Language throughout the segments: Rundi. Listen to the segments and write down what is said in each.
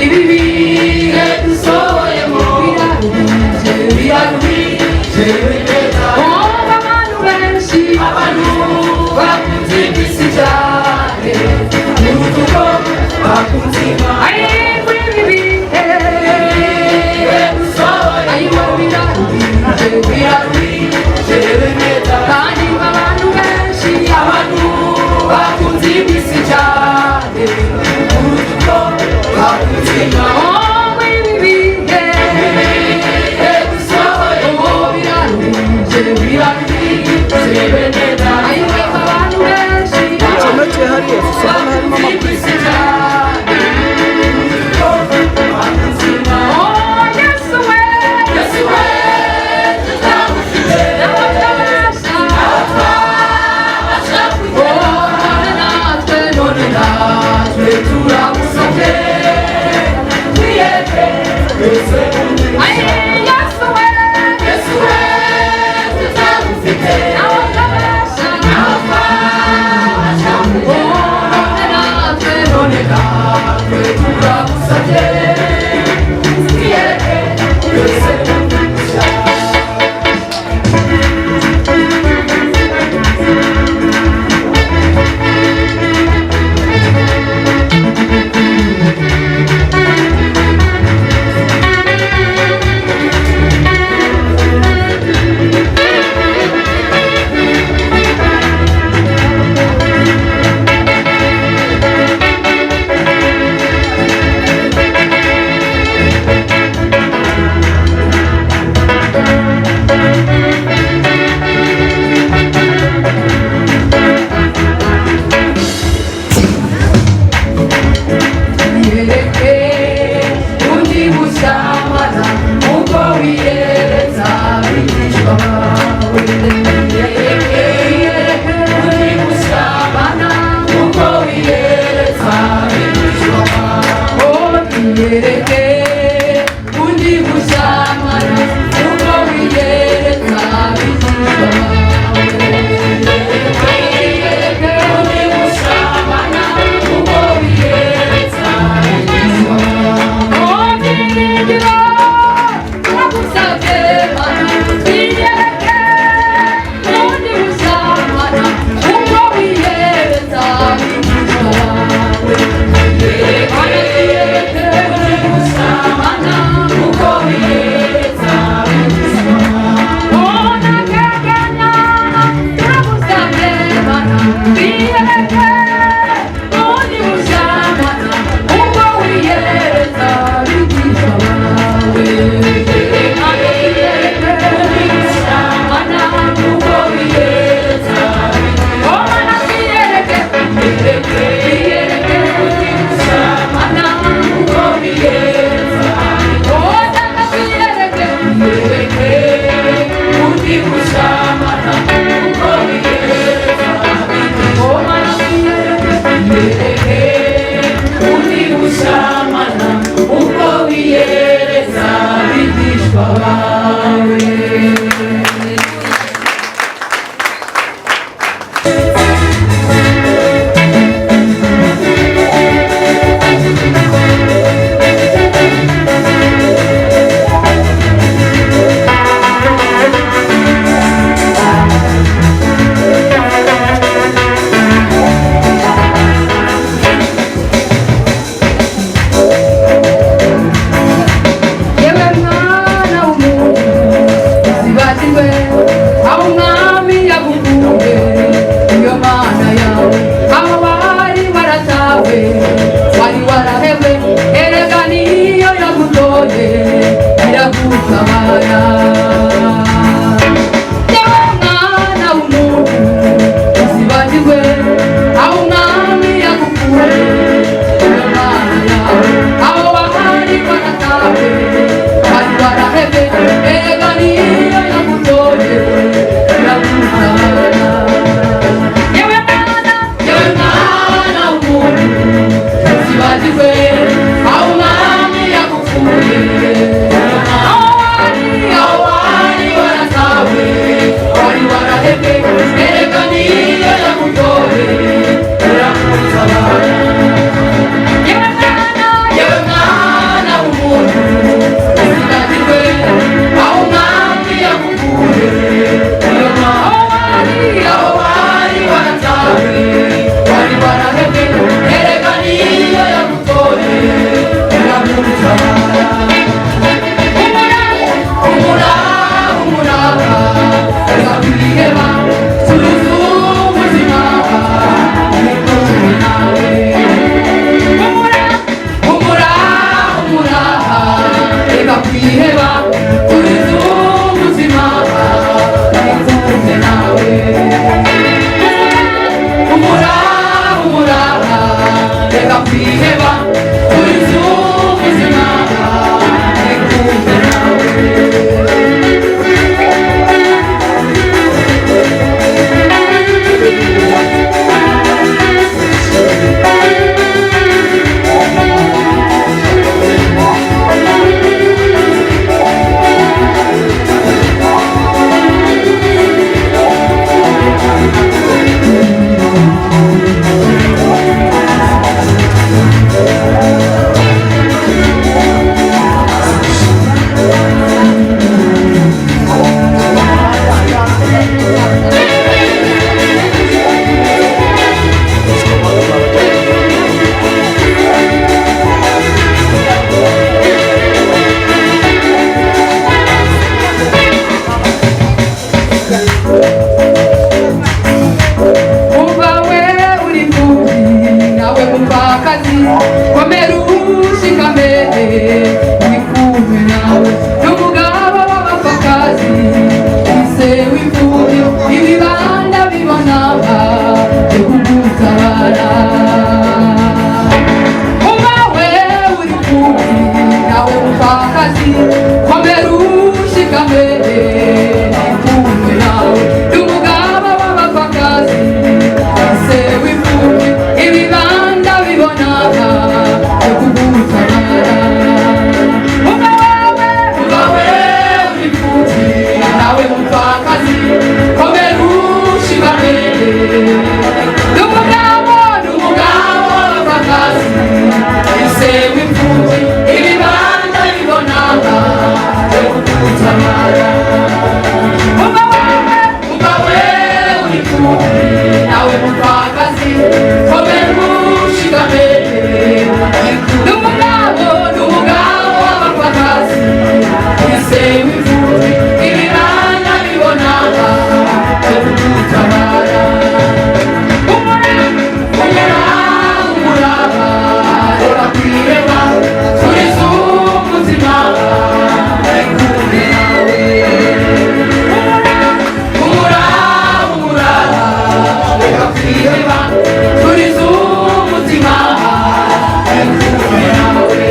Ibi bihe dusohoyemo biraruhije, biraruhije. Oh, abantu benshi, abantu bakunze iby'isi cyane kuruta uko bakunze Imana. Ariko ibi bihe dusohoyemo biraruhije, biraruhije. Kandi abantu benshi, abantu bakunze iby'isi cyane kuruta uko bakunze Imana. Oh, ibi bihe dusohoyemo biraruhije. warahebwe, erega niyo yagutoye iragutabara. Yewe mwana w'umuntu, uzibagirwe aho umwami yagukuye. Iyo aho wari, aho wari waratawe, wari warahebwe, erega niyo yagutoye iragutabara. Humura, humura, reka kwiheba, subiza ubuzima, nikumwe nawe. Humura, humura, reka kwiheba, subiza ubuzima, nikumwe nawe. Humura, humura, reka kwiheba, subiza ubuzima, nikumwe nawe. Umva we uri imfubyi nawe mupfakazi, komera ushikame, ndi kumwe nawe. N'umugabo w'abapfakazi, ise w'imfubyi, ibibanda bibona byo kugutabara. Umva we uri imfubyi nawe mupfakazi, komera ushikame, ndi kumwe nawe. N'umugabo w'abapfakazi, ise w'imfubyi, ibibanda bibona byo kugutabara. Umva wewe, umva wewe uri imfubyi nawe mupfakazi, komera ushikame. N'umugabo, n'umugabo w'abapfakazi, ise w'imfubyi, ibibanda bibona byo kugutabara. Umva wewe, umva wewe uri imfubyi nawe mupfakazi, komera ushikame. N'umugabo, n'umugabo w'abapfakazi, ise w'imfubyi, ibibanda bibona byo kugutabara. Humura, humura, humura, reka kwiheba, subiza ubuzima, ndi kumwe nawe. Humura, humura, reka kwiheba, subiza umutima, ndi kumwe nawe.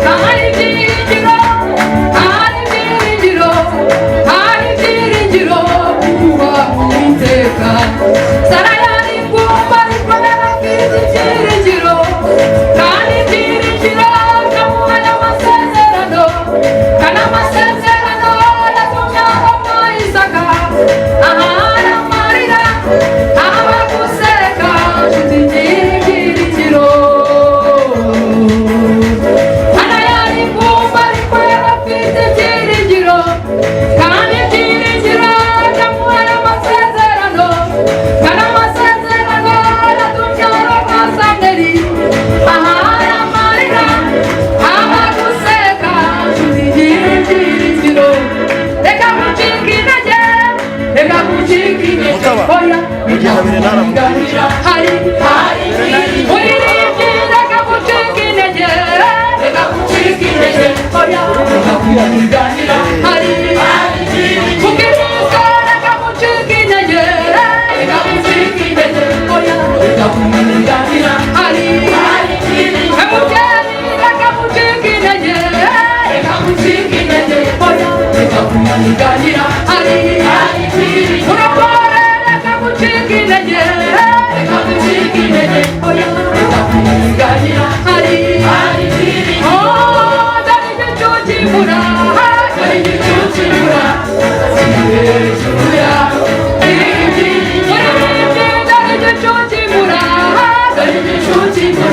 Hari ibyiringiro, hari ibyiringiro, hari ibyiringiro kuba Uwiteka. Sara yari ingumba ariko yari afite ibyiringiro, kandi ibyiringiro byamuhaye amasezerano, kandi amasezerano yatumye abona Isaka. Ahari amarira, ahaba guseka, nshuti ibyiringiro. Hana yari ingumba ariko yari afite ibyiringiro, kandi ibyiringiro byamuhaye amasezerano, kandi amasezerano yatumye aronka Samweli. Ahari amarira, haba guseka, nshuti ibyiringiro. Reka gucika intege, reka gucika intege, Mutaba, oya, ugenda bire. Hari, hari, uririmbyi, reka gucika intege, reka gucika intege, oya, reka kwiganira, hari, kuko reka gucika intege, reka gucika intege, oya, reka kwiganira, hari. Reka gucika.